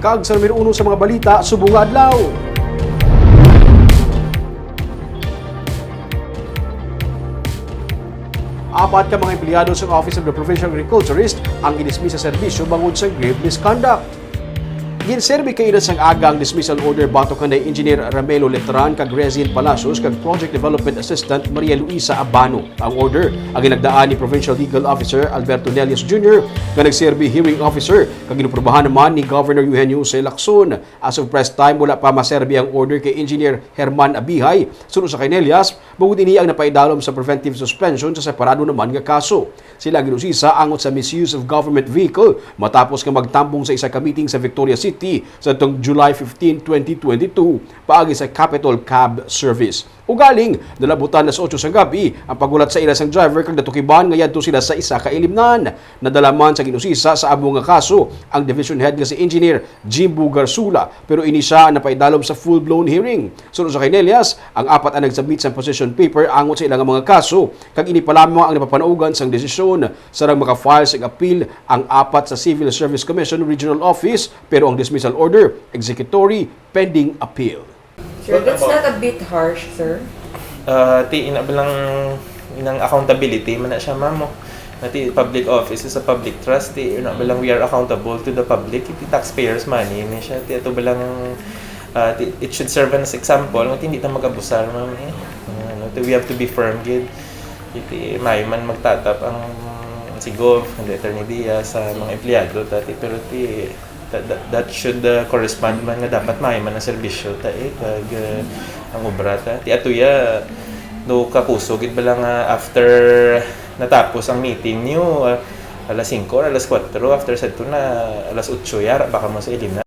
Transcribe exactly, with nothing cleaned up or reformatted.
Kag sa numero uno sa mga balita subong nga adlaw. Apat ka mga empleyado sa Office of the Provincial Agriculturist ang gidismiss sa serbisyo bangod sa grave misconduct. Ginserbi kaina sang aga ang dismissal order batok kanday Engineer Ramelo Letran kag Rezin Palacios kag Project Development Assistant Maria Luisa Abano. Ang order ang ginagdaan ni Provincial Legal Officer Alberto Nelias Junior nga nagserbi hearing officer kag ginaprubahan naman ni Governor Eugenio Jose Lacson. As of press time, wala pa maserbi ang order kay Engineer Herman Abihay. Suno sa kay Nelias, bangod ini ang napaidalom sa preventive suspension sa separado naman nga kaso. Sila ang ginusisa angot sa misuse of government vehicle matapos nga magtambong sa isa ka meeting sa Victoria City sa tong July fifteen, twenty twenty-two, paagi sa Capitol Cab Service. Ugaling, nalabutan na sa otso sang gabi ang paghulat sa ila sang driver kag natukiban nga yadto sila sa isa ka ilimnan. Nadala man sa ginusisa sa amo nga kaso ang division head nga si Engineer Jimbo Garsula, pero ini sia ang napaidalom sa full-blown hearing. Suno sa kay Nelias, ang apat ang nag-submit sang position paper angot sa ila nga mga kaso, kag ini pa lamang ang napapanaugan sang desisyon. Sarang maka-file sang appeal ang apat sa Civil Service Commission Regional Office, pero ang dismissal order, executory, pending appeal. Sir, that's not a bit harsh, sir? Ah, ti ina ba lang inang accountability man na siya, ma'am, mo. Nati public office is a public trust, ti ina ba lang we are accountable to the public, iti taxpayers money ni siya, ti ato ba lang, ah, ti, it should serve as example nga hindi ta mag-abusar, ma'am, eh. Ano, ti, we have to be firm gid. Iti may man magtatap ang si Gov, ang Attorney Diaz sa mga empleyado, ta, ti, pero ti that, that, that should uh, correspond man nga dapat may man ang serbisyo ta eh kag uh, ang obra ta ti atuya no kakuso gid bala nga after natapos ang meeting niyo uh, alas singko or alas kuwatro after sadto na alas otso yara baka mo sa ilim na.